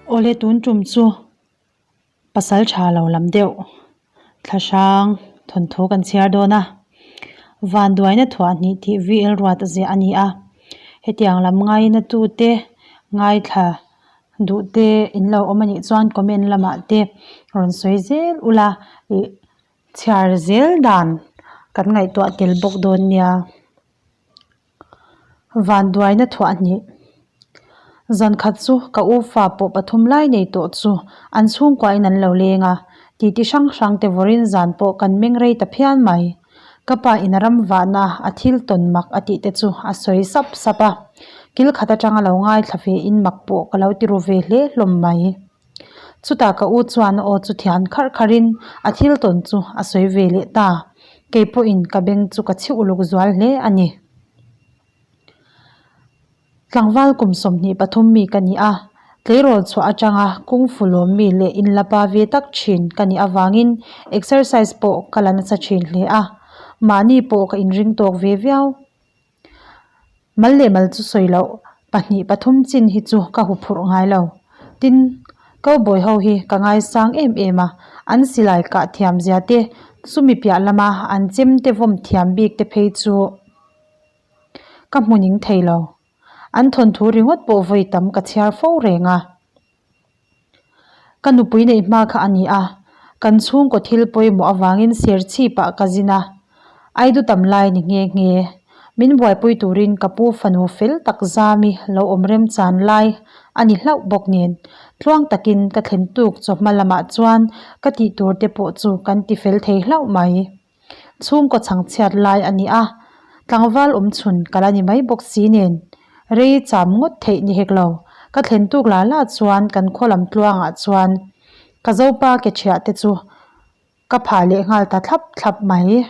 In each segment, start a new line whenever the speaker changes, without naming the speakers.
Awle tun tum chu pasal tha lo lam deuh thlahrang thawnthu kan chhiar dawn a, vanduaina thuah hnih tih VL ruat a ziah a ni a, hetiang lam ngaina tute ngaithla duh te in lo awm a nih chuan comment lamah te rawn sawi zel ula ih chhiar zel dan kan ngaihtuah tel bawk dawn nia. Vanduaina thuah hnih. Zan khat chu ka u fa pawh pathum lai nei tawh chu an chhungkuain an lo leng a, titi hrang hrang te vawrin zan pawh kan meng rei ta phian mai. Ka pa in a ram vahna a thil tawn mak a tih te chu a sawi sap sap a, kil khat atanga lo ngaithla ve in mak pawh ka lo ti ru ve hle hlawm mai. Chutah ka u chuan a aw chu thian kharh kharhin a thil tawn chu a sawi ve leh ta. Kei pawhin ka beng chu ka chhi uluk zual hle a ni. Tlangval kum 23 mi ka ni a, tleirawl chhuah atanga kung fu lawm mi leh inlapa ve tak thin ka nih avangin exercise pawh ka la nasa thin hle a, mahni pawh ka inring tawk ve viau. Mal leh mal chu sawi loh, pahnih pathum chin hi chu ka huphurh ngai lo. Tin, cowboy ho hi ka ngaisang em em a, an silai kah thiam zia te, chumi piah lama an chem te vawm thiam bik te phei chu ka hmu ning thei lo. An thawnthu ringawt pawh vawi tam ka chhiar fo reng a. Ka nupui neih hma kha a ni a, kan chhungkaw thil pawimawh avangin serchhipah ka zin a, Aidu tam lai ni nghe nghe. Min buaipui turin ka pu fanu fel tak zami lo awm remchan lai a ni hlauh bawk nen, tluang takin ka thlen tuk chawhma lamah chuan ka tih tur te pawh chu kan ti fel thei hlauh mai. Chhungkaw chhangchhiat lai a ni a, tlangval awm chhun ka la ni mai bawk si nen, rei cham ngawt theih ni hek lo. Ka thlen tuk la la chuan kan khaw lam tluangah chuan ka zopa ke thiah te chu ka phah leh nghal ta thlap thlap mai.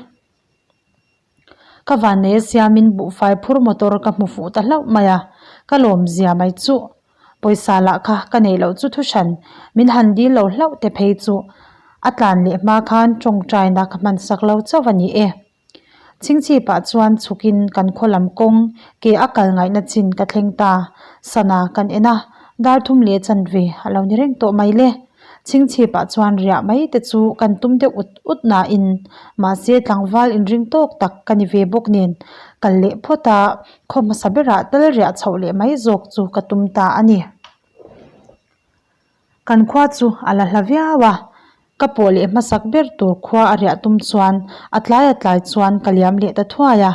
Ka vannei a siamin buhfai phur motor ka hmu fuh ta hlauh mai a, ka lawm zia mai chuh. Pawisa lah kha ka neih loh chu thuhran, min han dil lo hlauh te phei chu a tlan leh hma khan tawngtaina ka hman sak lo chauh a ni e. Chhingchhipah chuan chhukin kan khaw lam kawng ke a kal ngaihna chin ka thleng ta, sana kan en a, dar thum leh chanve a lo ni reng tawh mai le. Chhingchhipah chuan riah mai te chu kan tum deuh ut ut nain mahse tlangval inring tawk tak ka ni ve bawk nen kal leh phawt a, khaw hmasa berah tal riah chhoh leh mai zawk chu ka tum ta a ni. Kan khua chu a la hla viau a, ka pawh leh hmasak ber tur khua a riah tum chuan a tlai a tlai chuan ka liam leh ta thuai a,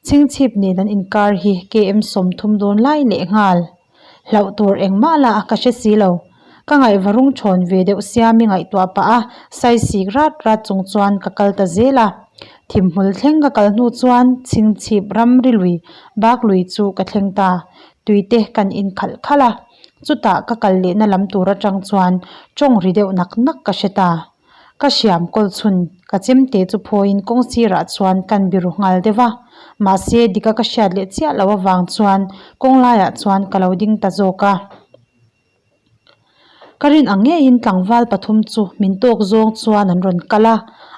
Chhingchhip nen an inkar hi KM 30 dawn lai leh nghal. Hlauh tur engmah lah ka hre si lo. Ka ngaihva rung thawn ve deuh sia mi ngaihtuah pah a, saisik rat rat chung chuan ka kal ta zel a. Thimhmul thleng ka kal hnu chuan chhingchhip ramri lui bak lui chu ka thleng ta. Tuite kan inkhalh khalh a, chutah ka kal lehna lam tur atang chuan tawng ri deuh nak nak ka hre ta. Ka hriam kawl chhun ka chemte chu phawiin kawng sirah chuan kan biru nghal deuh a, mahse dika ka hriat leh chiah loh avang chuan kawng laiah chuan ka lo ding ta zawk a. Ka rin ang ngeiin tlangval pathum chu min tawk zawng chuan an rawn kal a,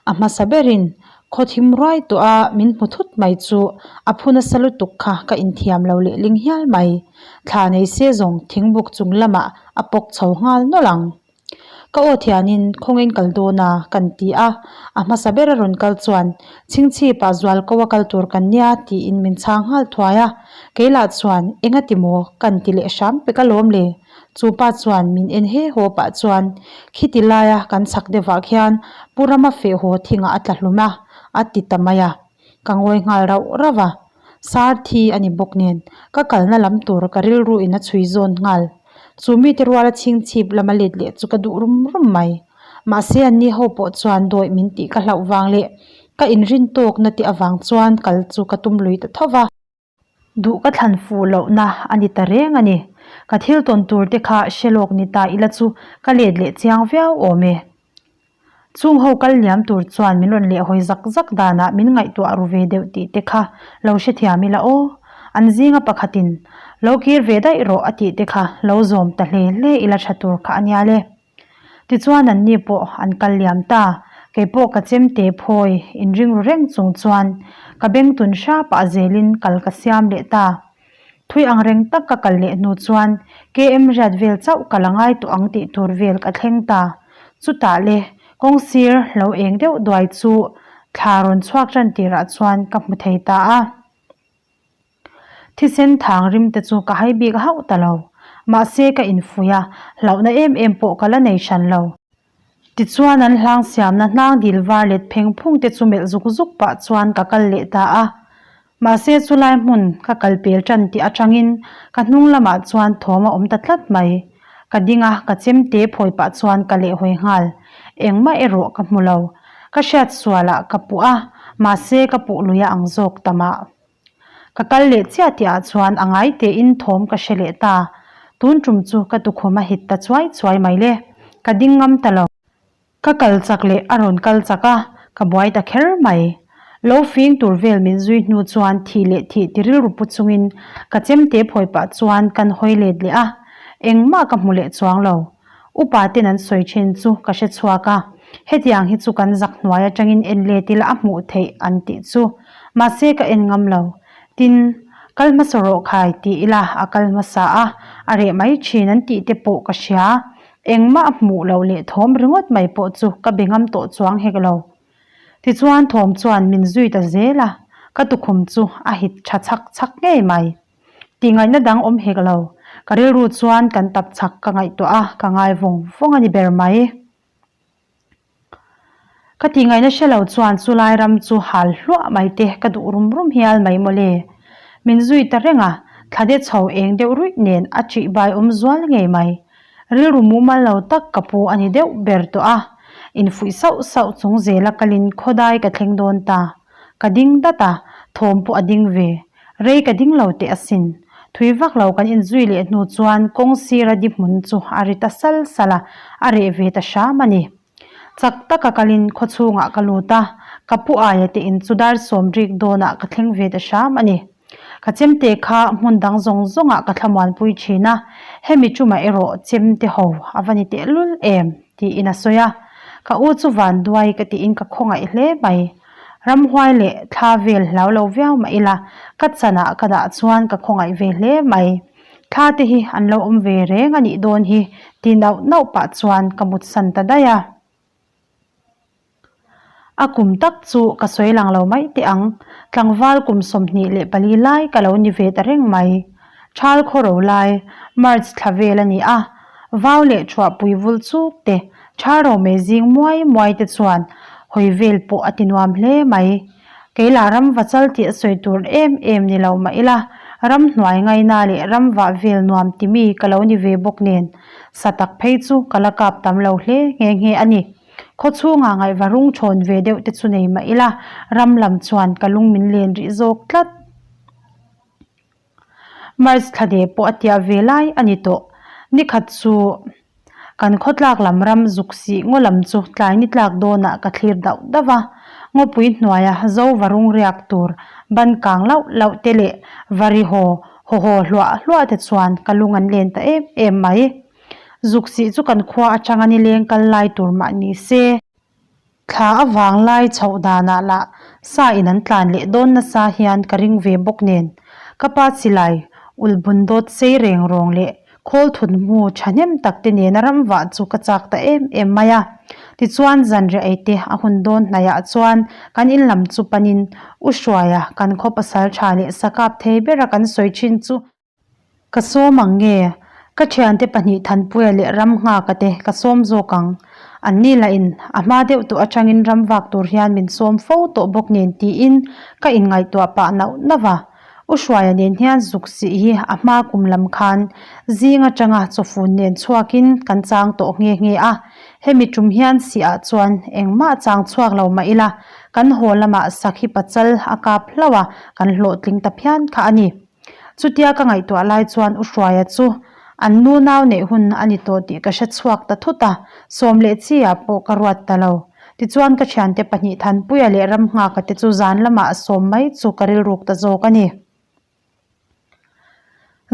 a hmasa berin khaw thim ruai tawh a min hmu thut mai chu a phu nasa lutuk kha ka inthiam lo leh ling hial mai. Thla nei se zawng thingbuk chung lamah a pawk chho nghal nawlh ang. Ka aw thianin khawngin kal dawn a kan ti a, a hmasa ber a rawn kal chuan Chhingchhipah zual ko a kal tur kan nia tiin min chhang nghal thuai a, kei lah chuan enga ti maw kan ti leh hram pek alawm le, chu pa chuan min en he haw pah chuan khiti laia kan chhak deuhah khian Pu Rama feh haw thingah a tla hlum a, a ti ta mai a, ka ngawi nghal rauh rauh a, sar thi a ni bawk nen ka kalna lam tur ka rilru in a chhui zawn nghal. Chu mite ruala chhingchhip lama let leh chu ka duh rum rum mai. Mahse anni ho pawh chuan dawih min tih ka hlauh vang leh ka inrin tawkna te avang chuan kal chu ka tum lui ta tho va. Duh ka thlan fuh lohna a ni ta reng a ni. Ka thil tawn tur te kha hre lawk ni ta ila chu ka let leh chiang viau awm e. Chung ho kal liam tur chuan min rawn lehhawi zak zak danah min ngaihtuah ru ve deuh tih te kha lo hrethiam ila aw. An zinga pakhatin lo kir ve daih rawh a tih te kha lo zawm ta hle hle ila tha tur kha a nia le. Tichuan an ni pawh an kal liam ta, kei pawh ka chemte phawi inring ru reng chung chuan ka beng tun hrapah zelin kal ka siam leh ta. Thui ang reng tak ka kal leh hnu chuan KM riat vel chauh ka la ngai tawh ang tih tur vel ka thleng ta. Chutah le, kawng sir lo eng deuh duai chu thla rawn chhuak tan tirah chuan ka hmu thei ta a. Thisen thang rim te chu ka hai bik hauh ta lo. Mahse ka infuih a, hlauhna em em pawh ka la nei hran lo. Tichuan an hlang siamna hnang dil var let pheng phung te chu melh zuk zuk pah chuan ka kal leh ta a. Mahse chulai hmun ka kal pel tan tih atangin ka hnung lamah chuan thawm a awm ta tlat mai. Ka ding a, ka chemte phawi pah chuan ka lehhawi nghal. Engmah erawh ka hmu lo. Ka hriat sualah ka puh a, mahse ka puh lui a ang zawk ta mah. Ka kal leh chiah tihah chuan a ngai tein thawm ka hre leh ta. Tun tum chu ka tukhum a hit ta chuai chuai mai le. Ka ding ngam ta lo. Ka kal chak leh a rawn kal chak a, ka buai ta kher mai. Lo fing tur vel min zui hnu chuan thih leh thih ti rilru pu chungin ka chemte phawi pah chuan kan hawi let leh a, engmah ka hmu leh chuang lo. Upa ten an sawi thin chu ka hre chhuak a, hetiang hi chu kan zak hnuai atangin en let ila a hmuh theih an tih chu. Mahse ka en ngam lo. Tin, kal hmasa rawh khai ti ila a kal hmasa a, a reh mai thin an tih te pawh ka hria. Engmah a hmuh loh leh thawm ringawt mai pawh chu ka be ngam tawh chuang hek lo. Tichuan thawm chuan min zui ta zel a, ka tukhum chu a hit tha chhak chhak ngei mai. Tih ngaihna dang awm hek lo. Ka rilru chuan kan tap chak ka ngaihtuah a, ka ngai vawng vawng a ni ber mai. Ka tih ngaihna hre lo chuan chulai ram chu hal hluah mai te ka duh rum rum hial mai mawle. Min zui ta reng a, thla de chho eng deuh ruih nen a ṭih bai awm zual ngei mai. Rilru mumal lo tak ka pu a ni deuh ber tawh a, infuih sauh sauh chung zela kalin khawdai ka thleng dawn ta. Ka ding dat a, thawm pawh a ding ve. Rei ka ding lo teh asin. Thui vak lo kan inzui leh hnu chuan kawng sira di hmun chu a ri ta sal sal a, a reh ve ta hram a ni. Chak taka kalin khaw chhungah ka lut a, ka pu aia te in chu dar sawm rik dawnah ka thleng ve ta hram a ni. Ka chemte kha hmun dang zawng zawngah ka thlamuanpui thin a, hemi tumah erawh chemte ho a va ni tehlul em tiin a sawi a. Ka u chu vanduai ka tiin ka khawngaih hle mai. Ramhuai leh thla vel hlau lo viau mah ila, ka chanah ka dah chuan ka khawngaih ve hle mai. Thla te hi an lo awm ve reng a nih dawn hi ti nauh nauh pah chuan ka mutsan ta daih a. A kum tak chu ka sawi lang lo mai teh ang, tlangval kum 24 lai ka lo ni ve ta reng mai. Thal khawro lai, March thla vel a ni a, vau leh thuahpui vul chuk te, thal romei zing muai muai te chuan hawi vel pawh a ti nuam hle mai. Kei lah ram va chal tih a sawi tur em em ni lo mah ila, ramhnuai ngaina leh ram vah vel nuam ti mi ka lo ni ve bawk nen, sa tak phei chu ka la kap tam lo hle nghe nghe a ni. Khaw chhungah ngaihva rung thawn ve deuh te chu nei mah ila, ram lam chuan ka lung min len rih zawk tlat. March thla deh pawh a tiah ve lai a ni tawh. Nikhat chu kan khawtlak lam ram zuk sih ngaw lam chu tlai ni tlak dawnah ka thlir dauh dauh a. Ngawpui hnuaia zo va rung riak tur ban kang lauh lauh te leh va ri haw haw haw hluah hluah te chuan ka lung an len ta em em mai. Zuk sih chu kan khua atanga nileng kal lai tur mah ni se. Thla a vang lai chhoh danah lah sa in an tlan leh dawn nasa hian ka ring ve bawk nen ka pa silai ulbun dawt sei reng rawng leh khawl thun hmu thahnem tak te nena ram vah chu ka chak ta em em mai a. Tichuan zanriah ei te a hun dawn hnaihah chuan kan in lam chu panin U Hruaia kan khaw pasal tha leh sakap thei bera kan sawi thin chu Ka sawm ang nge? Ka thiante pahnih Thanpuia leh Ramnghaka te ka sawm zawk ang. An ni lahin a hma deuh tawh atangin ram vak tur hian min sawm fo tawh bawk nen tiin ka inngaihtuah pah nauh nauh a. U Hruaia nen hian zuk sih hi a hma kum lam khan zing atanga chawfun nen chhuakin kan chang tawh nghe nghe a. Hemi tum hian sihah chuan engmah chang chhuak lo mah ila kan haw lamah sakhi pachal a kap hlauh a, kan hlawhtling ta phian kha a ni. Chutia ka ngaihtuah lai chuan U Hruaia chu an nu nau neih hun a ni tawh tih ka hre chhuak ta thut a, sawm leh chi-ah pawh ka ruat ta lo. Tichuan ka thiante pahnih Thanpuia leh Ramnghaka te chu zan lamah a sawm mai chu ka rilruk ta zawk a ni.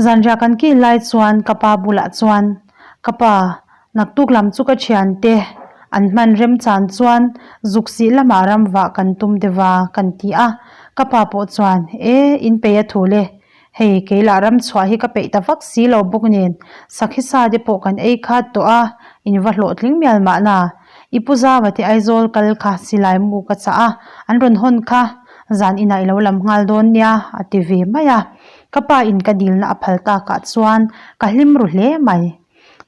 Zanriah kan kil lai chuan ka pa bulah chuan, Ka pa, naktuk lam chu ka thiante an hman remchan chuan zuk sih lamah ram vah kan tum deuh a, kan ti a. Ka pa pawh chuan, E, in peih a thu le. Hei, kei lah ram chhuah hi ka peih ta vak si lo bawk nen, sakhi sa te pawh kan ei khat tawh a, in va hlawhtling mial mahna. I pu Zava te Aizawl kal kha silai mu ka chah a, an rawn hawn kha zan inah i lo lam nghal dawn nia, a ti ve mai a. Ka pa in ka dilna a phal takah chuan ka hlim ru hle mai.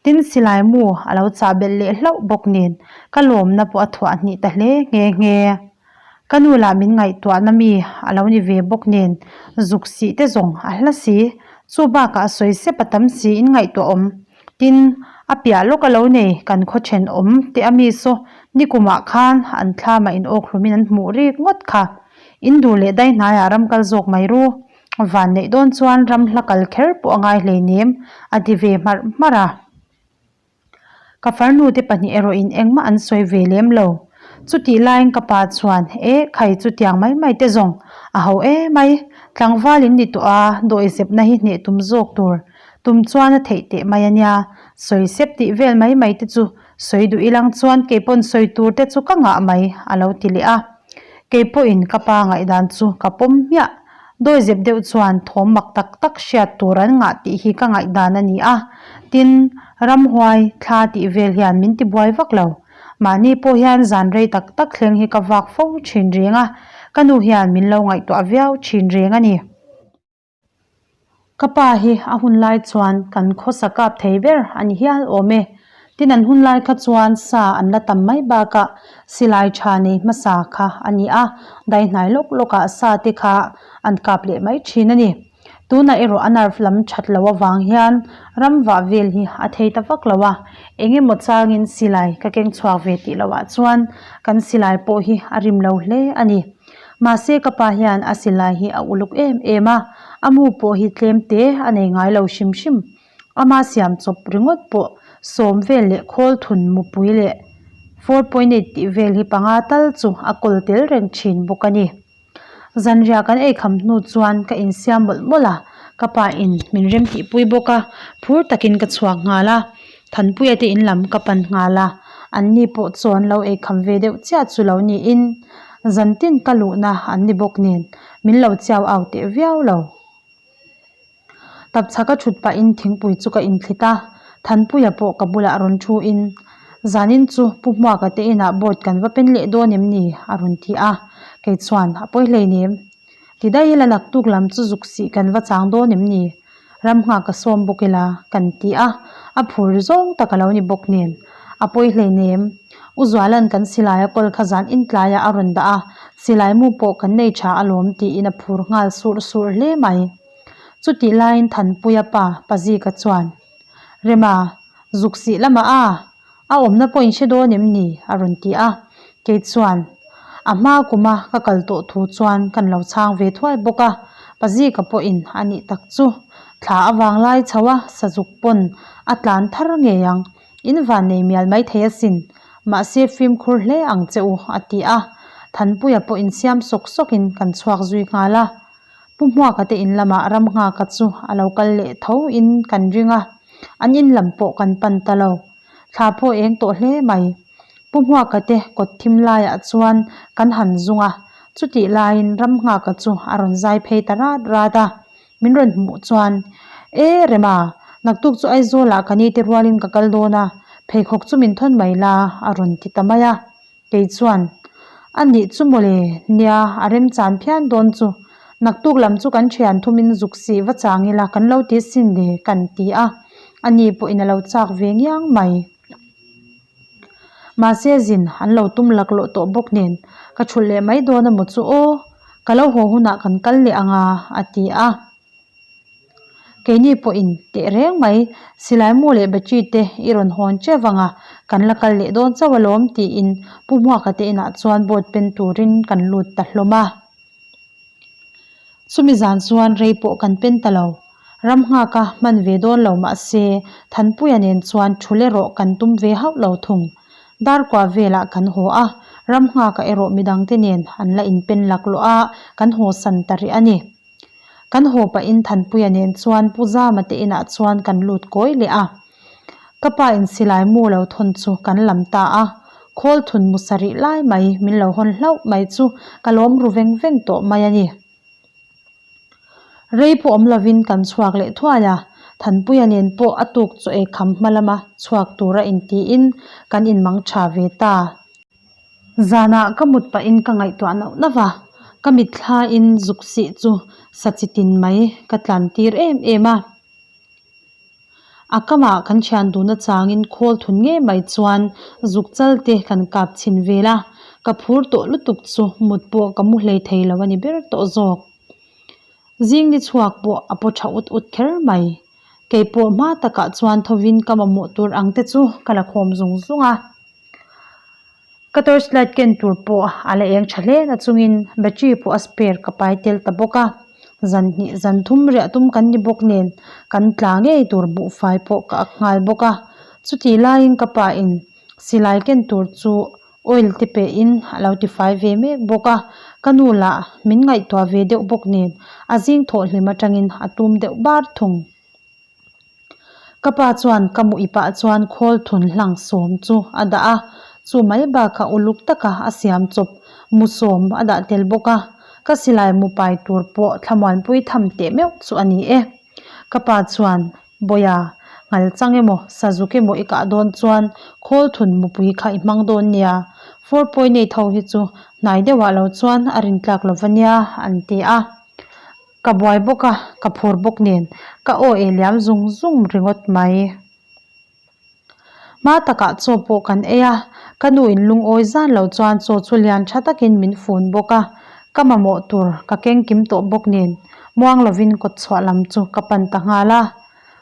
Tin, silai mu a lo chah belh leh hlauh bawk nen ka lawmna pawh a thuah hnih ta hle nghe nghe. Ka nu lah min ngaihtuahna mi a lo ni ve bawk nen zuk sih te zawng a hla si. Chu bakah a sawi sep a tam si in ngaihtuah awm. Tin, a piah lawk a lo nei kan khaw then awm teh a mi saw nikumah khan an thlamah in awk hlumin an hmuh rik ngawt kha. In duh leh dai hnaiah ram kal zawk mai ru. Van neih dawn chuan ram hla kal kher pawh a ngai hleinem a ti ve hmarh hmarh a. Ka farnu te pahnih erawhin engmah an sawi ve lem lo. Chutih laiin ka pa chuan, Eh, khai chutiang mai mai te zawng, a ho emai, tlangval in ni tawh a, dawihzepna hi hneh tum zawk tur tum chuan a theih teh mai a nia, sawi sep tih vel mai mai te chu sawi duh ilang chuan keipawn sawi tur te chu ka ngah mai, a lo ti leh a. Keipawhin ka pa ngaihdan chu ka pawm hmiah. Dawizep deuh chuan thawm mak tak tak hriat tur an ngah tih hi ka ngaihdan a ni a, tin, ramhuai thla tih vel hian min ti buai vak lo. Mahni pawh hian zan rei tak tak thleng hi ka vak fo thin reng a, ka nu hian min lo ngaihtuah viau thin reng a ni. Ka pa hi a hun lai chuan kan khawsa kap thei ber a ni hial awm e. Tin an hun lai kha chuan sa an la tam mai bakah silai tha nei hmasa kha a ni a, daihnai lawk lawkah sa te kha an kap leh mai thin a ni. Tunah erawh a nerve lam that loh avang hian ram vah vel hi a thei ta vak lo a, eng emaw changin silai ka keng chhuak ve tih lohah chuan kan silai pawh hi a rim lo hle a ni. Mahse ka pa hian a silai hi a uluk em em a, a mu pawh hi tlem te a nei ngai lo hrim hrim. Ama siam chawp ringawt pawh sawm vel leh khawl thun mupui leh 4.8 tih vel hi panga tal chu a kawl tel reng thin bawk a ni. Zanriah kan eikham hnu chuan ka insiam mawlh mawlh a, ka pa in min rem tihpui bawk a, phur takin ka chhuak nghal a. Thanpuia te in lam ka pan nghal a, anni pawh chu an lo eikham ve deuh chiah chu lo niin zantin ka luhna an ni bawk nen min lo chiau au teh viau lo. Tapchhaka thut pahin thingpui chu ka inthlit a, Thanpuia pawh ka bulah rawn thu in, Zanin chu Pu Hmuaka te inah board kan va pen leh dawn em ni? a rawn ti a, kei chuan a pawi hleinem. Ti daih ila naktuk lam chu zuk sih kan va chang dawn em ni? Ram nghak ka sawm bawk ila kan ti a, a phur zawng tak a lo ni bawk nen. A pawi hleinem. U Zuala'n kan silai a kawl kha zan intlaiah a rawn dah a, silai mu pawh kan nei tha alawm tiin a phur nghal surh surh hle mai. Chutih laiin Thanpuia pa Pazika chuan, Rema, zuk sih lamah a, a awmna pawh in hre dawn em ni? a rawn ti a. Kei chuan, A hma kuma ka kal tawh thu chuan kan lo chhang ve thuai bawk a, Pazika pawhin a nih tak chu. Thla avang lai chho a, sazuk pawn a tlan thar ngei ang. In van nei mial mai thei asin, mahse fimkhur hle ang che u, a ti a. Thanpuia pawh insiam sawk sawkin kan chhuak zui nghal a. Pu Hmuaka te in lamah Ramnghaka chu a lo kal leh tho in kan ring a, an in lam pawh kan pan ta lo. Thla pawh eng tawh hle mai. Pu Hmuaka te kawt thim laiah chuan kan han zung a, chutih laiin Ramnghaka chu a rawn zai phei ta rat rat a. Min rawn hmuh chuan, E Rema, naktuk chu Aizawlah ka ni te rualin ka kal dawn a, pheikhawk chu min thawn mai la, a rawn ti ta mai a. Kei chuan, A nih chu mawle, nia, a remchan phian dawn chu. Naktuk lam chu kan thian thumin zuk sih va chang ila kan lo ti sin le, kan ti a. Ani pawhin a lo chak ve ngiang mai. Mahse zin an lo tum laklawh tawh bawk nen ka thulh leh mai dawn emaw chu aw, ka lo haw hunah kan kal leh ang a, a ti a. Keini pawhin teh reng mai, silai mu leh battery te i rawn hawn teuh vang a, kan la kal leh dawn chauh alawm tiin Pu Hmuaka te inah chuan board pen turin kan lut ta hlawm a. Chumi zan chuan rei pawh kan pen ta lo. Ram nghaka hman ve dawn lo mah se, Thanpuia nen chuan thul erawh kan tum ve hauh lo thung. Darkua velah kan haw a, ram nghaka erawh midangte nen an la inpen laklawh a, kan haw san ta rih a ni. Kan haw pahin Thanpuia nen chuan Pu Zama te inah chuan kan lut kawi leh a. Ka pa in silai mu lo thawn chu kan lam ta a, khawl thun mu sarih lai mai min lo hawn hlauh mai chu ka lawm ru veng veng tawh mai a ni. Rei pawh awm lovin kan chhuak leh thuai a, Thanpuia nen pawh a tuk chaw ei kham hma lama chhuak tura intiin kan inmang tha ve ta. Zanah ka mut pahin ka ngaihtuah nauh nauh a, ka mitthlain zuk sih chu sa chi tin mai ka tlan tir em em a. A kamah kan thian dun achangin khawl thun ngei mai chuan zuk chal te kan kap chhin vel a, ka phur tawh lutuk chu mut pawh ka mu hlei thei lo a ni ber tawh zawk. Zing ni chhuak pawh a paw tha ut ut kher mai. Kei pawh hma takah chuan thovin ka mamawh tur ang te chu ka la khawm zung zung a. Ka torch light ken tur pawh a la eng tha hle na chungin battery pawh a spare ka pai tel ta bawk a. Zan hnih zan thum riah tum kan ni bawk nen kan tla ngei tur buhfai pawh ka ak nghal bawk a. Chutih laiin ka pa in silai ken tur chu oil te peh in a lo tifai ve mek bawk a. Ka nu lah min ngaihtuah ve deuh bawk nen a zing thawh hlim atangin a tum deuh bar thung. Ka pa chuan ka mu ipah chuan khawl thun hlang sawm chu a dah a, chu mai bakah uluk taka a siam chawp mu sawm a dah tel bawk a, ka silai mu pai tur pawh thlamuanpui tham teh meuh chu a ni e. Ka pa chuan, Bawiha, nghal chang emaw, sazuk emaw i kah dawn chuan khawl thun mupui kha i hmang dawn nia, 4.8 ho hi chu hnai deuhah lo chuan a rintlak lo va nia, an ti a. Ka buai bawk a, ka phur bawk nen ka aw ei liam zung zung ringawt mai. Hma takah chaw pawh kan ei a, ka nu in lungawi zan lo chuan chaw chu lian tha takin min fun bawk a, ka mamawh tur ka keng kim tawh bawk nen muang lovin kawt chhuah lam chu ka pan ta nghal a.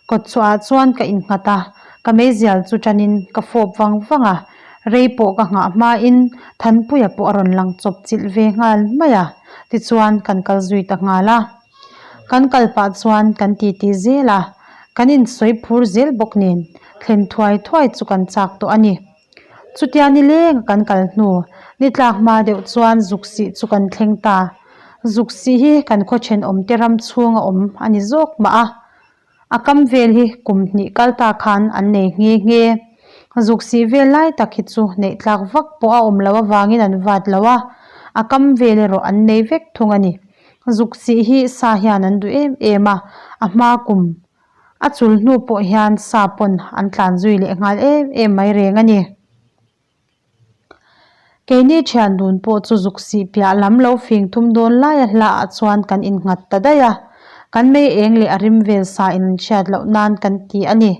Kawt chhuahah chuan ka innghat a, ka meizial chu tanin ka fawp vang vang a, rei pawh ka nghah hmain Thanpuia pawh a rawn lang chawp chilh ve nghal mai a, tichuan kan kal zui ta nghal a. Kan kal pah chuan kan titi zel a, kan insawi phur zel bawk nen thlen thuai thuai chu kan chak tawh a ni. Chutia nileng a kan kal hnu, ni tlak hma deuh chuan zuk sih chu kan thleng ta. Zuk sih hi kan khaw thenawmte ram chhunga awm a ni zawk mah a. A kam vel hi kum hnih kal ta khan an nei nghe nghe. Zuk sih vel lai tak hi chu neih tlak vak pawh a awm loh avangin an vat lo a, a kam vel erawh an nei vek thung a ni. Zuk sih hi sa hian an duh em em a, a hma kum a chul hnu pawh hian sa pawn an tlan zui leh nghal em em mai reng a ni. Keini thian dun pawh chu zuk sih piah lam lo fing thum dawn laia hlaah chuan kan innghat ta daih a, kan mei eng leh a rim vel sa in an hriat loh nan kan ti a ni.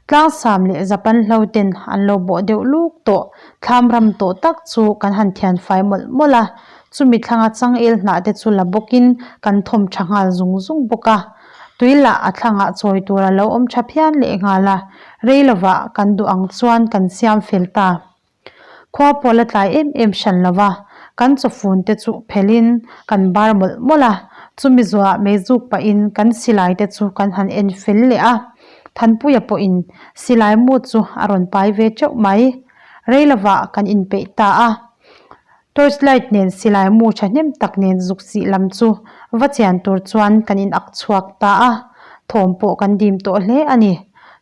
Tlangsam leh Japan hlo ten an lo bawh deuh luk tawh, thlam ram tawh tak chu kan han thian fai mawlh mawlh a, chumi thlanga changel hnah te chu la bawkin kan thawm tha nghal zung zung bawk a. Tui lah a thlangah chawi tur a lo awm tha phian leh nghal a, rei lovah kan duh ang chuan kan siam fel ta. Khua pawh la tlai em em hran lo va, kan chawfun te chu phelhin kan bar mawlh mawlh a, chumi zuah meizuk pahin kan silai te chu kan han en fel leh a, Thanpuia pawhin silai mu chu a rawn pai ve teuh mai. Rei lovah kan inpeih ta a. Torch light nen silai mu thahnem tak nen zuk sih lam chu va chian tur chuan kan in ak chhuak ta a, thawm pawh kan dim tawh hle a ni.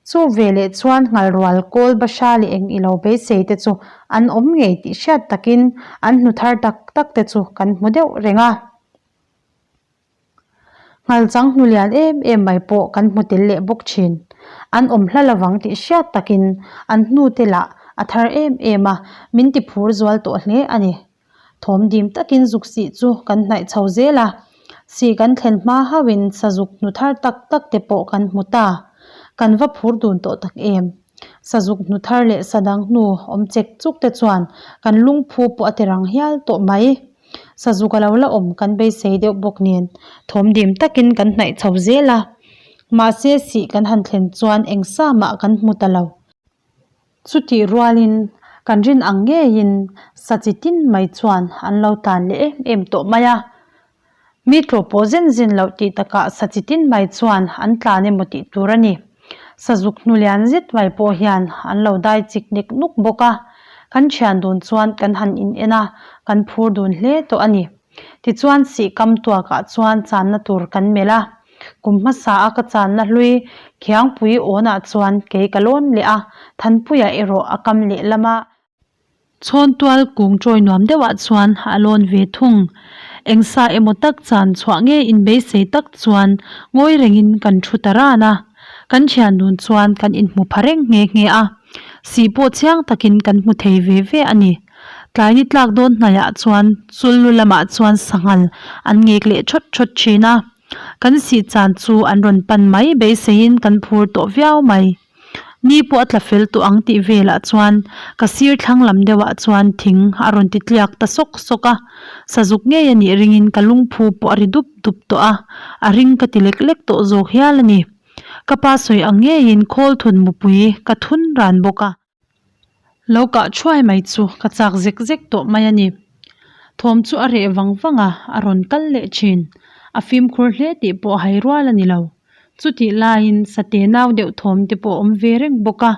Chu veleh chuan nghalrual kawl bahra leh eng ilo beisei te chu an awm ngei tih hriat takin an hnu thar tak tak te chu kan hmu deuh reng a. Nghalchang hnu lian em em mai pawh kan hmu tel leh bawk thin. An awm hla lovang tih hriat takin an hnu te lah a thar em em a, min ti phur zual tawh hle a ni. Thawm dim takin zuk sih chu kan hnaih chho zel a, sih kan thlen hma hauhin sazuk hnu thar tak tak te pawh kan hmu ta. Kan va phur dun tawh tak em. Sazuk hnu thar leh sadang hnu awm chek chuk te chuan kan lungphu pawh a ti rang hial tawh mai. Sazuk a lo la awm kan beisei deuh bawk nen thawm dim takin kan hnaih chho zel a, mahse sih kan han thlen chuan eng sa mah kan hmu ta lo. Chutih rualin kan rin ang ngeiin sa chi tin mai chuan an lo tan leh em em tawh mai a, Mi tlawh pawh zen zen loh tih takah sa chi tin mai chuan an tlan emaw tih tur a ni. Sazuk hnu lian zet mai pawh hian an lo dai chik nek nuk bawk a. Kan thian dun chuan kan han in en a, kan phur dun hle tawh a ni. Tichuan sih kam tuakah chuan channa tur kan melh a. Kum hmasa a ka channa hlui Khiangpui awnah chuan kei ka lawn leh a, Thanpuia erawh a kam lehlam a. Chhawntual kung chawi nuam deuhah chuan a lawn ve thung. Eng sa emaw tak chan chhuah nge inbeisei tak chuan ngawi rengin kan thu ta ran a. Kan thian dun chuan kan inhmu pha reng nghe nghe a. Sih pawh chiang takin kan hmu thei ve ve a ni. Tlai ni tlak dawn hnaiah chuan chul lu lamah chuan sanghal an ngek leh thawt thawt thin a. Kan sih chan chu an rawn pan mai beiseiin kan phur tawh viau mai. Ni pawh a tla fel tawh ang tih velah chuan ka sir thlang lam deuhah chuan thing a rawn ti tliak ta sawk sawk a, sazuk ngei a nih ringin ka lungphu pawh a ri dup dup tawh a, a ring ka ti lek lek tawh zawk hial a ni. Ka pa sawi ang ngeiin khawl thun mupui ka thun ran bawk a. Lo kah thuai mai chu ka chak zek zek tawh mai a ni. Thawm chu a reh vang vang a, a rawn kal leh thin. A fimkhur hle tih pawh hai rual a ni lo. Chutih laiin sate nau deuh thawm te pawh a awm ve reng bawk a,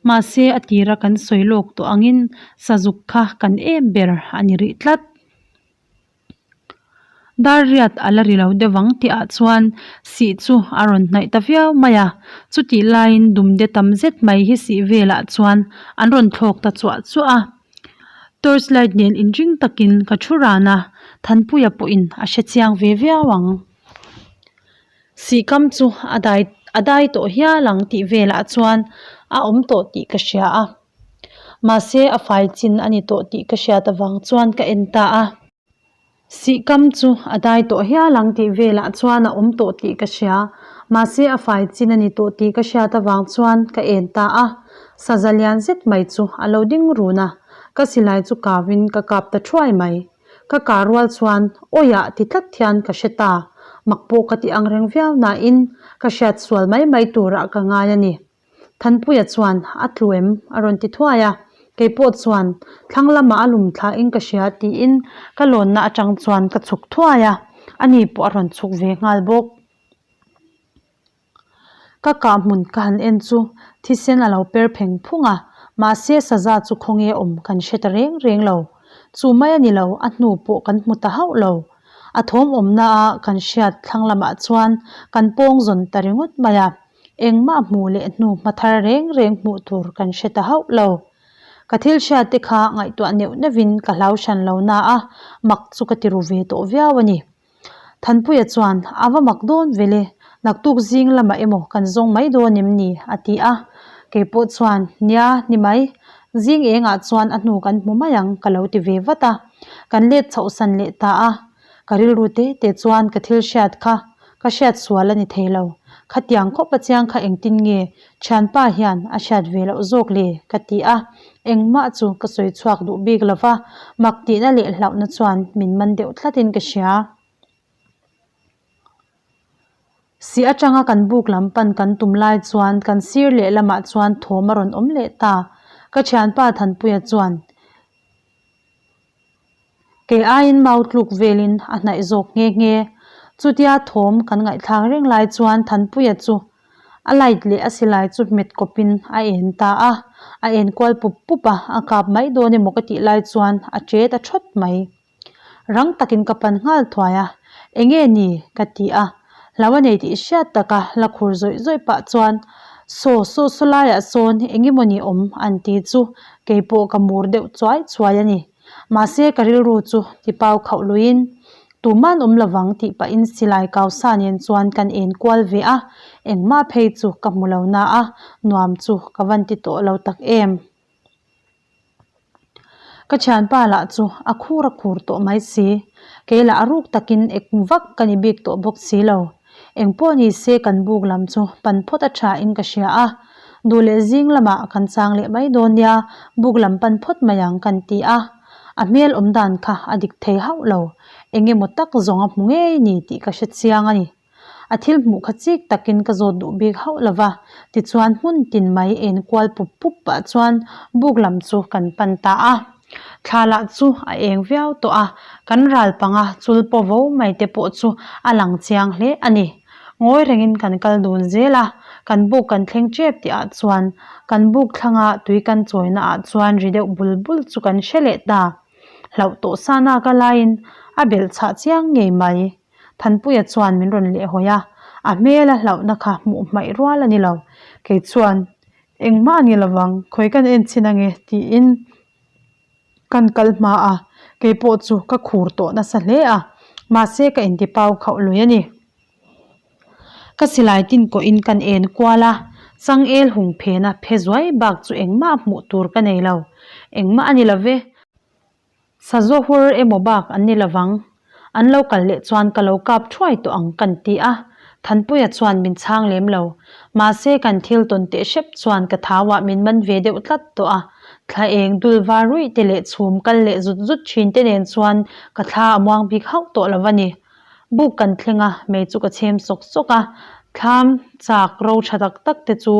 mahse a tira kan sawi lawk tawh angin sazuk kha kan em ber a ni rih tlat. Dar riat a la ri lo deuh ang tih ah chuan sih chu a rawn hnaih ta viau mai a, chutih laiin dumde tam zet mai hi sih velah chuan an rawn thlawk ta chuah chuah a. Torch light nen inring takin ka thu ran a, Thanpuia pawhin a hre chiang ve viau ang. Sihkam chu a dai a dai tawh hial ang tih velah chuan a awm tawh tih ka hria a. Mahse a fai chin a ni tawh tih ka hriat avang chuan ka en ta a. Sihkam chu a dai tawh hial ang tih velah chuan a awm tawh tih ka hria. Mahse a fai chin a ni tawh tih ka hriat avang chuan ka en ta a. Saza lian zet mai chu a lo ding run a, ka silai chu kau in ka kap ta thuai mai. Ka kah rual chuan awiah ti tlat hian ka hre ta. Mak pawh ka ti ang reng viau nain ka hriat sual mai mai turah ka ngai a ni. Thanpuia chuan a tlu em? a rawn ti thuai a, kei pawh chuan thlang lamah a lum thla in ka hria tiin ka lawnna atang chuan ka chhuk thuai a, ani pawh a rawn chhuk ve nghal bawk. Ka kah hmun ka han en chu thisen a lo per pheng phung a, mahse saza chu khawnge awm kan hre ta reng reng lo. Chu mai a ni lo, a hnu pawh kan hmu ta hauh lo. A thawm awmna a kan hriat thlang lamah chuan kan pawng zawn ta ringawt mai a. Engmah hmuh leh hnu hma thar reng reng hmuh tur kan hre ta hauh lo. Ka thil hriat te kha ngaihtuah neuh neuhin ka hlau hran lo na a, mak chu ka ti ru ve tawh viau a ni. Thanpuia chuan, A va mak dawn vel e, naktuk zing lamah emaw kan zawng mai dawn em ni? a ti a. Kei pawh chuan, Nia, ni mai. Zing engah chuan a hnu kan hmu mai ang ka lo ti ve vat a. Kan let chhoh san leh ta a. Ka rilru te te chuan ka thil hriat kha ka hriat sual a ni thei lo. Khatiang khawp a chiang kha engtin nge thianpa hian a hriat ve loh zawk le? ka ti a, engmah chu ka sawi chhuak duh bik lo va, mak tihna leh hlauhna chuan min man deuh tlatin ka hria. Si atanga kan buk lam pan kan tum lai chuan kan sir lehlamah chuan thawm a rawn awm leh ta. Ka thianpa Thanpuia chuan. Kei aiin mau tluk velin a hnaih zawk nghe nghe. Chutia thawm kan ngaihthlak reng lai chuan Thanpuia chu a light leh a silai chu hmet kawpin a en ta a, a en kual pup pup a, a kap mai dawn emaw ka tih lai chuan a che ta thawt mai. Rang takin ka pan nghal thuai a, Enge ni? ka ti a, hlau a nei tih hriat taka la khur zawih zawih pah chuan Saw saw saw laiah sawn engemaw ni awm an ti chu keipawh ka mur deuh chuai chuai a ni. Mahse ka rilru chu tipau khauh luiin tuman awm lovang tih pahin silai kau sa nen chuan kan en kual ve a, engmah phei chu ka hmu lo na a, nuam chu ka van ti tawh lo tak em. Ka thianpa lah chu a khur a khur tawh mai si, kei lah a ruk takin ek vak ka ni bik tawh bawk si lo. Eng pawh ni se kan buk lam chu pan phawt a tha in ka hria a, duh leh zing lamah kan chang leh mai dawn nia, buk lam pan phawt mai ang kan ti a. A hmel awm dan kha a dik thei hauh lo, eng emaw tak zawng a hmu ngei ni tih ka hre chiang a ni. A thil hmuh kha chik takin ka zawt duh bik hauh lo va, tichuan hmun tin mai en kual pup pup pah chuan buk lam chu kan pan ta a. Thla lah chu a eng viau tawh a, kan ral panga chul paw vo mai te pawh chu a lang chiang hle a ni. Ngawi rengin kan kal dun zel a, kan buk kan thleng tep tih ah chuan kan buk thlanga tui kan chawina ah chuan ri deuh bul bul chu kan hre leh ta. Hlauh tawh sa nak a laiin a belh chhah chiang ngei mai. Thanpuia chuan min rawn lehhawi a, a hmel a hlauhna kha hmuh hmaih rual a ni lo. Kei chuan, Engmah a ni lovang, khawi kan en chhin ange tiin kan kal hma a, kei pawh chu ka khur tawh nasa hle a. Mahse ka intipau khauh lui a ni. Ka silai tin kawhin kan en kual a, changel hung phena phe zuai bak chu engmah hmuh tur ka nei lo. Engmah a ni lo ve. Sazaw hur emaw bak an ni lovang. An lo kal leh chuan ka lo kap thuai tawh ang kan ti a, Thanpuia chuan min chhang lem lo. Mahse kan thil tawn teh hrep chuan ka thauah min man ve deuh tlat tawh a, thla eng dul var ruih te leh chhum kal leh zut zut thin te nen chuan ka thla a muang bik hauh tawh lo a ni. Buk kan thleng a, mei chu ka chhem sawk sawk a, thlam chak ro tha tak tak te chu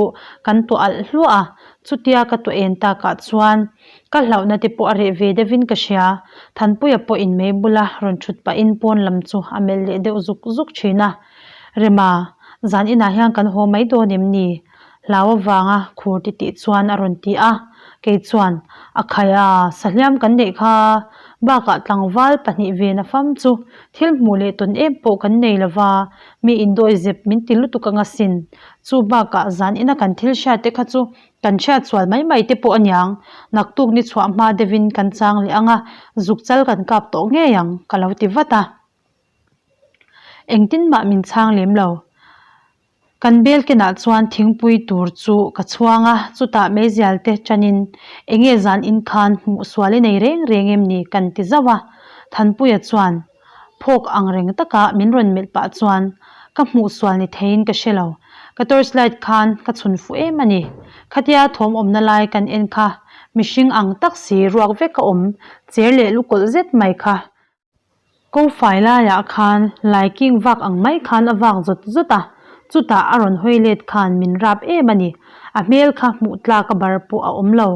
kan tuah alh hluah a, chutia ka tuah en takah chuan ka hlauhna te pawh a reh ve deuhin ka hria. Thanpuia pawhin mei bula rawn thut pahin pawn lam chu a melh leh deuh zuk zuk thin a, Rema, zan inah hian kan haw mai dawn em ni? Hlau avanga khur ti tih chuan a rawn ti a, kei chuan, A khai a, sahliam kan neih kha, bakah tlangval pahnih ve na fam chu thil hmuh leh tawn em pawh kan nei lo va, mi indawi zep min ti lutuk anga sin. Chu bakah zan ina kan thil hriat te kha chu kan hriat sual mai mai te pawh aniang, naktuk ni chhuah hma deuhin kan chang leh anga zuk chal kan kap tawh ngei ang, ka lo ti vat a. Engtin mah min chhang lem lo. Kan bel kenah chuan thingpui tur chu ka chhuang a, chutah meizial te chanin enge zan in khan hmuh sual i nei reng reng em ni kan ti zauh a. Thanpuia chuan phawk ang reng taka min rawn melh pah chuan ka hmuh sual ni theiin ka hre lo, ka torch light khan ka chhun fuh em a ni. Khatia thawm awmna lai kan en kha mihring ang tak si ruak vek a awm cher leh lukawlh zet mai kha. Ko fai laiah khan laiking vak ang mai khan a vak zawt zawt a, chutah a rawn hawi let khan min rap em a ni. A hmel kha hmuh tlak a bar pawh a awm lo.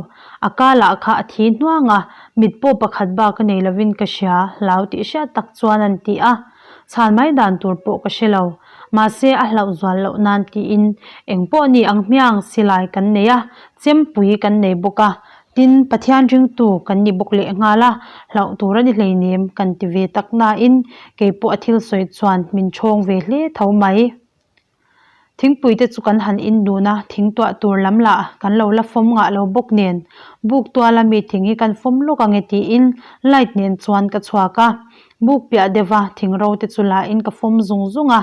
A ka lah kha a thi hnuang a, mit pawh pakhat bak a nei lovin ka hria, hlau tih hriat tak chuan an ti a. Chhan mai dan tur pawh ka hre lo. Mahse a hlauh zual loh nan tiin eng pawh ni ang hmiang silai kan nei a, chempui kan nei bawk a, Tin, Pathian ringtu kan ni bawk leh nghal a, hlauh tur a ni hleinem kan ti ve tak nain kei pawh a thil sawi chuan min chhawng ve hle tho mai. Thingpui te chu kan han in dun a, thing tuah tur lam lah kan lo la fawm ngah lo bawk nen, buk tuala mi thing hi kan fawm lawk ange tiin light nen chuan ka chhuak a. Buk piah deuha thing ro te chu la in ka fawm zung zung a,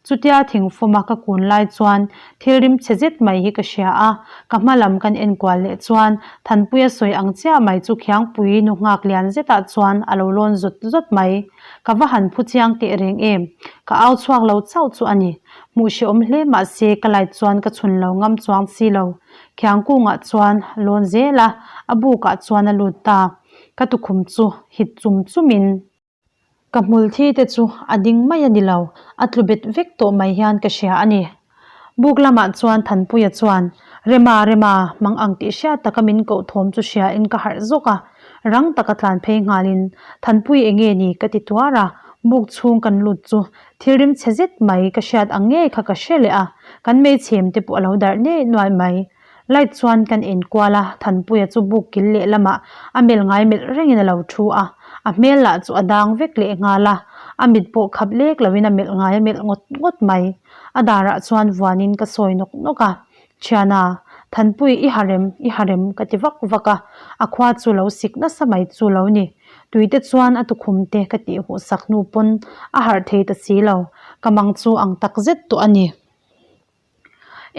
chutia thing fawma ka kun lai chuan thil rim chhe zet mai hi ka hria a, ka hma lam kan enkual leh chuan Thanpuia sawi ang chiah mai chu Khiangpui nu nghak lian zetah chuan a lo lawn zawt zawt mai. Ka va han phu chiang teh reng em? Ka au chhuak lo chauh chu a ni. Hmuh hrehawm hle mah se ka light chuan ka chhun lo ngam chuang si lo. Khiangkungah chuan lawn zel a, a bukah chuan a lut ta. Ka tukhum chu hit chum chumin ka hmul thi te chu a ding mai a ni lo, a tlu bet vek tawh mai hian ka hria a ni. Buk lamah chuan Thanpuia chuan, Rema, Rema, mang ang tih hriat taka min koh thawm chu hriain ka harh zawk a, rang taka tlan phei nghalin, Thanpui enge ni? ka ti tuar a, buk chhung kan lut chu thil rim chhe zet mai ka hriat ang ngei kha ka hre leh a, kan meichhem te pawh a lo darh nei nuai mai. Light chuan kan enkual a, Thanpuia chu buk kil leh lamah a melh ngai melh rengin a lo thu a, a hmel lah chu a dang vek leh nghal a, a mit pawh khap lek loin a melh ngai a melh ngawt ngawt mai. A darah chuan vuanin ka sawi nawk nawk a, Thiana, Thanpui i ha rem, i ha rem ka ti vak vak a, a khua chu lo sik nasa mai chu lo ni. Tuite chuan a tukhum te ka tih huh sak hnu pawn a harh thei ta si lo, ka mang chu ang tak zet tawh a ni.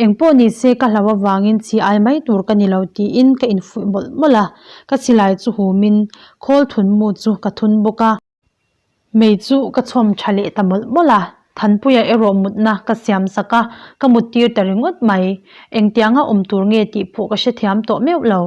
Engpawh ni se ka hlauh avangin chi ai mai tur ka ni lo tiin ka infuih mawlh mawlh a, ka silai chu humin khawl thun mu chu ka thun bawk a. Mei chu ka chhawm tha leh ta mawlh mawlh a, Thanpuia erawh mutna ka siam sak a, ka mut tir ta ringawt mai. Engtianga awm tur nge tih pawh ka hrethiam tawh meuh lo.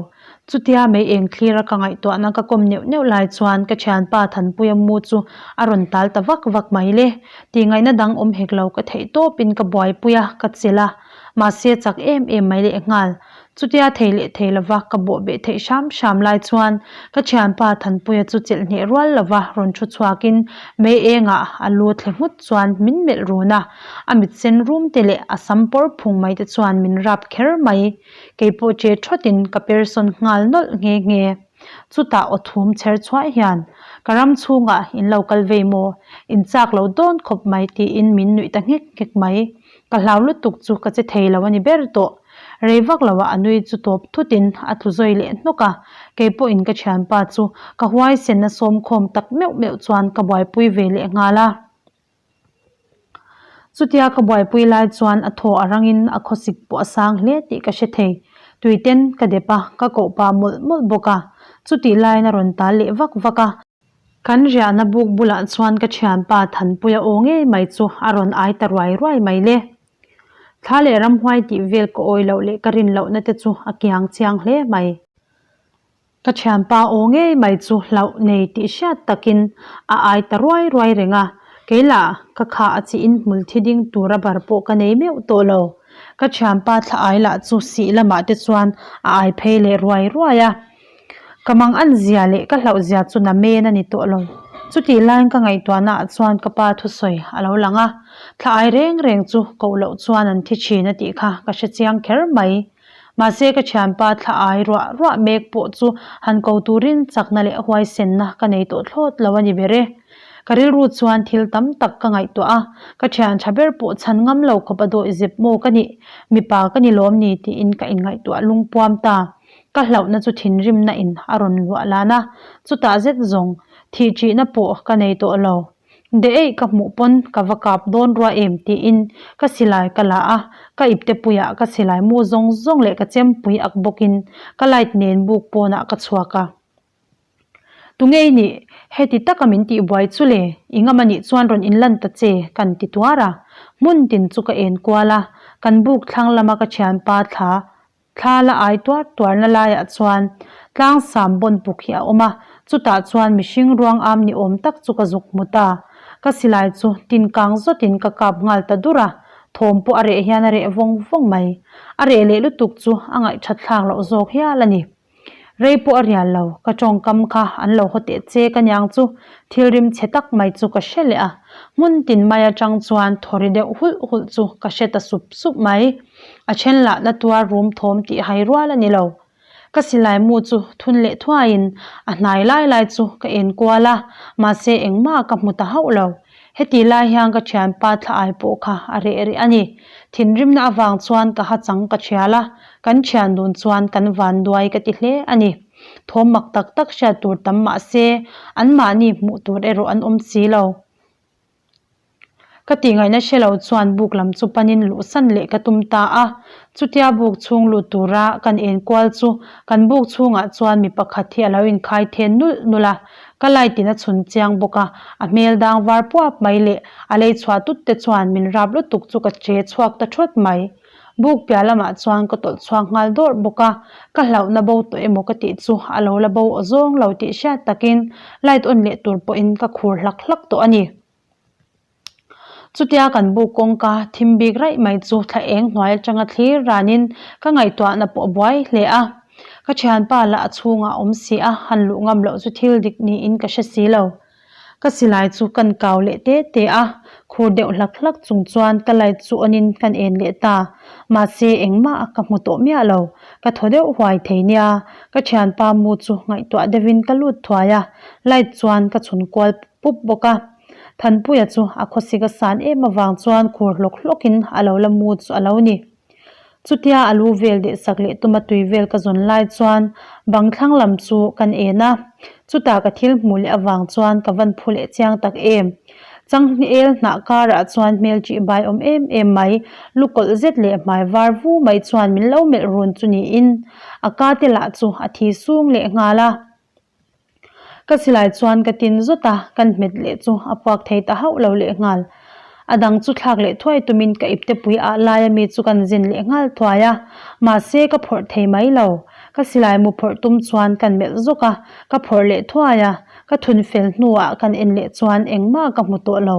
Chutia mei eng thlir a ka ngaihtuahna ka kawm neuh neuh lai chuan ka thianpa Thanpuia mu chu a rawn tal ta vak vak mai le. Tihngaihna dang awm hek lo ka theih tawpin ka buaipui a, ka chelh a. Mahse chak em em mai leh nghal. Chutia thei leh thei lova ka bawh beh theih hram hram lai chuan ka thianpa Thanpuia chu chelh hneh rual lova rawn thu chhuakin mei engah a lu thle nghut chuan min melh run a. A mit sen rum te leh a sam pawr phung mai te chuan min rap kher mai. Kei pawh che thawtin ka persawn nghal nawlh nghe nghe. Chutah aw thum chher chhuah hian, Ka ram chhungah in lo kal vei maw? In chak lo dawn khawp mai tiin min nuih ta nghek nghek mai. Ka hlau lutuk chu ka che thei lo a ni ber tawh. Rei vak loah a nui chu tawp thutin a tlu zawi leh hnawk a, kei pawhin ka thianpa chu ka huaisenna sawmkhawm tak meuh meuh chuan ka buaipui ve leh nghal a. Chutia ka buaipui lai chuan a thaw a rangin a khawsik pawh a sang hle tih ka hre thei. Tuiten ka dep a, ka koh pah mawlh mawlh bawk a. Chutih laiin a rawn tal leh vak vak a. Kan riahna buk bulah chuan ka thianpa Thanpuia aw ngei mai chu a rawn ai ta ruai ruai mai le. Thla leh ramhuai tih vel ka awi loh leh ka rin lohna te chu a kiang chiang hle mai. Ka thianpa aw ngei mai chu hlauh nei tih hriat takin a ai ta ruai ruai reng a, kei lah ka kha a chi in hmul thi ding tura bar pawh ka nei meuh tawh lo. Ka thianpa thla ai lah chu sih lamah te chuan a ai phei leh ruai ruai a. Ka mang an zia leh ka hlauh zia chu na men a ni tawh lo. Chutih laiin ka ngaihtuahna ah chuan ka pa thusawi a lo lang a, thla ai reng reng chu koh loh chuan an thi thin a tih kha ka hre chiang kher mai. Mahse ka thianpa thla ai ruah ruah mek pawh chu han ko turin chakna leh huaisenna ka nei tawh thlawt lo a ni ber e. Ka rilru chuan thil tam tak ka ngaihtuah a, ka thian tha ber pawh chhan ngam lo khawp a dawih zep maw ka nih, mipa ka ni lawm ni tiin ka inngaihtuah lungpuam ta. Ka hlauhna chu thinrimna in a rawn luah lan a, chutah zet zawng thih ṭihna pawh ka nei tawh lo. De eih ka hmuh pawn ka va kap dawn rua em tiin ka silai ka la a, ka ipte puiah ka silai mu zawng zawng leh ka chempui ak bawkin ka light nen buk pawnah ka chhuak a. Tunge i nih? Heti taka min tih buai chu le, i ngam anih chuan rawn inlan ta che kan ti tuar a. Hmun tin chu ka en kual a, kan buk thlang lama ka thianpa thla Thla la ai tuar tuarna laiah chuan tlang sam bawn puk hi a awm a, chutah chuan mihring ruang am ni awm tak chu ka zuk hmu ta. Ka silai chu tin kang zawtin ka kap nghal ta dur a, thawm pawh a reh hian a reh vawng vawng mai. A reh leh lutuk chu a ngaihthat thlak loh zawk hial a ni. Rei pawh a rial lo, ka tawngkam kha an lo haw teh che ka niang chu thil rim chhe tak mai chu ka hre leh a, hmun tin mai atang chuan thaw ri deuh hulh hulh chu ka hre ta sup sup mai. A then lah na tuar rum thawm tih hai rual a ni lo. Ka silai mu chu thun leh thuaiin a hnai lai lai chu ka en kual a, mahse engmah ka hmu ta hauh lo. Heti lai hian ka thianpa thla ai pawh kha a reh rih a ni. Thinrimna avang chuan ka ha chang ka thial a, kan thian dun chuan kan van duai ka ti hle a ni. Thawm mak tak tak hriat tur tam mah se, anmahni hmuh tur erawh an awm si lo. Ka tih ngaihna hre lo chuan buk lam chu panin luhsan leh ka tum ta a. Chutia buk chhung lut tura kan en kual chu kan buk chhungah chuan mi pakhat hi a lo inkhai then nulh nulh a. Ka light in a chhun chiang bawk a, a hmel dang var puap mai leh a lei chhuah tut te chuan min rap lutuk chu ka che chhuak ta thawt mai. Buk piah lamah chuan ka tawlh chhuak nghal dawrh bawk a, ka hlauhna bo tawh emaw ka tih chu a lo la bo aw zawng lo tih hriat takin light on leh tur pawhin ka khur hlak hlak tawh a ni. Chutia kan buk kawngka thim bik raih mai chu thla eng hnuai atanga thlir ranin ka ngaihtuahna pawh a buai hle a. Ka thianpa lah a chhungah a awm si a, han luh ngam loh chu thil dik niin ka hre si lo. Ka silai chu kan kau leh te te a, khur deuh hlak hlak chung chuan ka light chu on in kan en leh ta. Mahse engmah ka hmu tawh miah lo, ka thaw deuh huai thei nia. Ka thianpa mu chu ngaihtuah deuhin ka lut thuai a, light chuan ka chhun kual pup bawk a. Thanpuia chu a khawsik a san em avang chuan khur hlawk hlawkin a lo la mu chu a lo ni. Chutia a lu vel deh sak leh tuma tui vel ka zawn lai chuan bang thlang lam chu kan en a, chutah ka thil hmuh leh avang chuan ka van phu leh chiang tak em. Changhniel hnah karah chuan hmel ṭih bai awm em em mai, lu kawlh zet leh hmai var vu mai chuan min lo melh run chu niin a ka te lah chu a thi sung leh nghal a. Ka silai chuan ka tin zawt a, kan hmet leh chu a puak thei ta hauh lo leh nghal. A dang chu thlak leh thuai tumin ka iptepui ah lai ami chu kan zin leh nghal thuai a, mahse ka phawrh thei mai lo. Ka silai mu phawrh tum chuan kan melh zawk a, ka phawrh leh thuai a, ka thun fel hnuah kan en leh chuan engmah ka hmu tawh lo.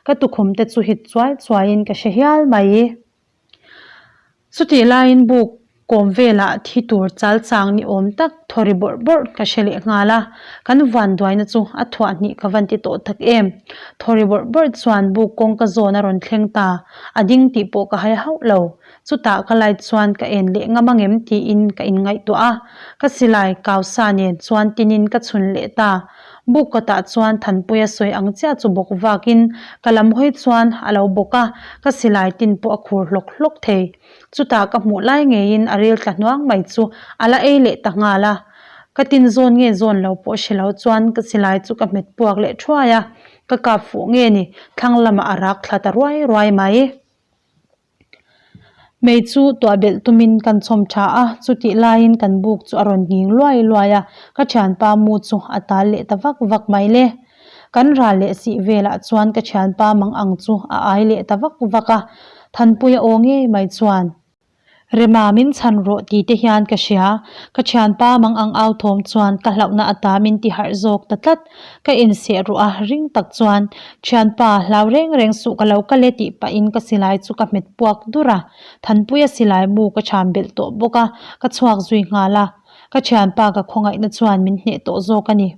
Ka tukhum te chu hit chuai chuaiin ka hre hial mai. Chutih laiin buk kawm velah thi tur chal chang ni awm tak thaw ri bawrh bawrh ka hre leh nghal a, kan van duaina chu a thuah hnih ka van ti tawh tak em. Thaw ri bawrh bawrh chuan buk kawngka zawn a rawn thleng ta, a ding tih pawh ka hai hauh lo. Chutah ka light chuan ka en leh ngam angem tiin ka inngaihtuah a, ka silai kau sa nen chuan tinin ka chhun leh ta. Buk kawtah chuan Thanpuia sawi ang chiah chu bawk vakin ka lam hawi chuan a lo bawk a, ka silai tin pawh a khur hlawk hlawk thei. Chutah ka hmuh lai ngeiin a ril tla hnuang mai chu a la ei leh ta nghal a. Ka tin zawn nge zawn lo pawh hre lo chuan ka silai chu ka hmet puak leh thuai a, ka kap fuh nge ni thlang lamah a rak thla ta ruai ruai mai. Mei chu tuah belh tumin kan chhawm tha a, chutih laiin kan buk chu a rawn nghing luai luai a, ka thianpa mu chu a tal leh ta vak vak mai le. Kan ral leh sih velah chuan ka thianpa mang ang chu a ai leh ta vak vak a, Thanpuia aw ngei mai chuan, Rema min chhan rawh ti te hian ka hria, ka thianpa mang ang au thawm chuan ka hlauhna ata min ti harh zawk ta tlat, ka inseh ruh a ring tak chuan, Thianpa, hlau reng reng suh ka lo kal e tih pahin ka silai chu ka hmet puak dur a, Thanpuia silai mu ka chham belh tawh bawk a, ka chhuak zui nghal a, ka thianpa ka khawngaihna chuan min hneh tawh zawk a ni.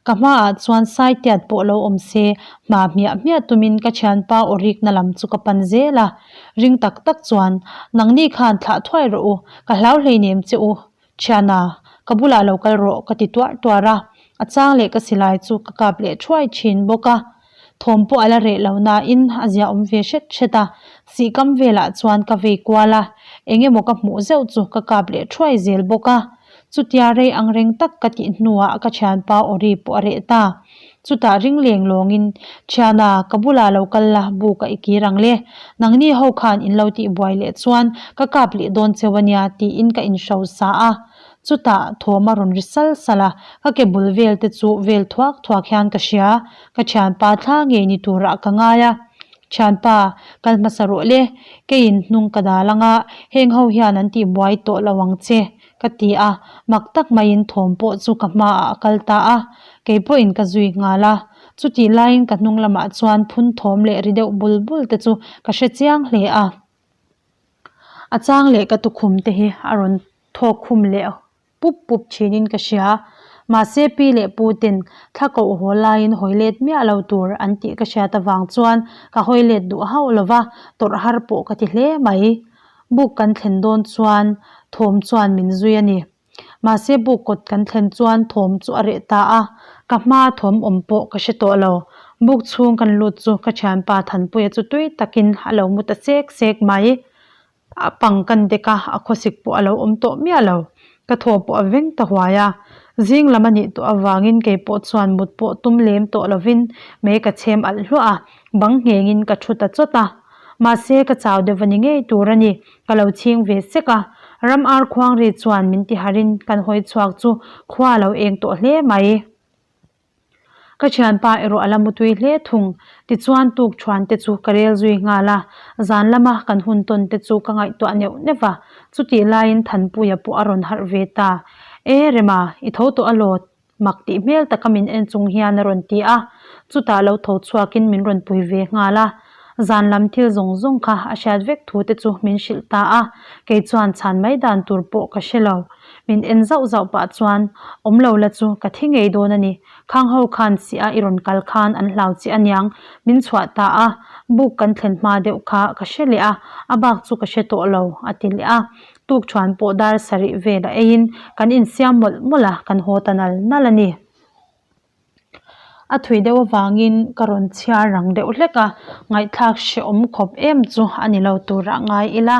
Ka hmaah chuan Saitiat pawh lo awm se, hma hmiah hmiah tumin ka thianpa aw rikna lam chu ka pan zel a. Ring tak tak chuan, Nangni khan thlah thuai rawh u, ka hlau hleinem che u, thiana, ka bulah lo kal rawh ka ti tuarh tuarh a. A chang leh ka silai chu ka kap leh thuai thin bawk a. Thawm pawh a la reh lo nain a zia awm ve hret hret a, sihkam velah chuan ka vei kual a, eng emaw ka hmuh zeuh chu ka kap leh thuai zel bawk a. Chutia rei ang reng tak ka tih hnuah ka thianpa Ori pawh a reh ta. Chutah ring leng lawngin, Thiana, ka bulah lo kal la, bu ka i kir ang le. Nangni ho khan in lo tih buai leh chuan ka kap leh dawn cheu a nia tiin ka inhrosa a. Chutah thawm a rawn ri sal sal a, ka ke bul vel te chu vel thuak thuak hian ka hria, ka thianpa thla ngei ni turah ka ngai a. Thianpa, kal hmasa rawh le, keiin hnung ka dal anga heng ho hian an tih buai tawh lo ang che, ka ti a, mak tak maiin thawm pawh chu ka hmaah a kal ta a, kei pawhin ka zui nghal a. Chutih laiin ka hnung lamah chuan phun thawm leh ri deuh bul bul te chu ka hre chiang hle a. A chang leh ka tukhum te hi a rawn thawk khum leh pup pup thinin ka hria. Mahse pi leh pu ten thla koh haw laiin hawi let miah lo tur an tih ka hriat avang chuan ka hawi let duh hauh lo va, tawrh har pawh ka ti hle mai. Buk kan thlen dawn chuan thawm chuan min zui a ni. Mahse buk kawt kan thlen chuan thawm chu a reh ta a, ka hma thawm awm pawh ka hre tawh lo. Buk chhung kan lut chu ka thianpa Thanpuia chu tui takin a lo mu ta sek sek mai. A pang kan dek a, a khawsik pawh a lo awm tawh miah lo. Ka thaw pawh a veng ta huai a. Zing lam a nih tawh avangin kei pawh chuan mut pawh tum lem tawh lovin mei ka chhem alh hluah a, bang nghengin ka thu ta chawt a. Mahse ka chau deuh a ni ngei tur a ni, ka lo chhing ve sek a. Ram ar khuang ri chuan min ti harin kan hawi chhuak chu khua a lo eng tawh hle mai. Ka thianpa erawh a la mutui hle thung. Tichuan tuk thuan te chu ka rel zui nghal a, zan lama kan hun tawn te chu ka ngaihtuah neuh neuh va, chutih laiin Thanpuia pawh a rawn harh ve ta. E Rema, i tho tawh alaw? Mak tih hmel taka min en chung hian a rawn ti a, chutah lo tho chhuakin min rawn pui ve nghal a. Zan lam thil zawng zawng kha a hriat vek thu te chu min hrilh ta a, kei chuan chhan mai dan tur pawh ka hre lo. Min en zauh zauh pah chuan, Awm lo la chu ka thi ngei dawn a ni. Khang ho khan si a i rawn kal khan an hlau che aniang, min chhuah ta a, buk kan thlen hma deuh kha ka hre leh a, a bak chu ka hre tawh lo, a ti leh a. Tukṭhuan pawh dar sarih vel a eiin kan insiam mawlh mawlh a, kan haw ta nal nal a ni. A thui deuh avangin ka rawn chhiar rang deuh hlek a, ngaihthlak hrehawm khawp em chu a ni lo turah ngai ila.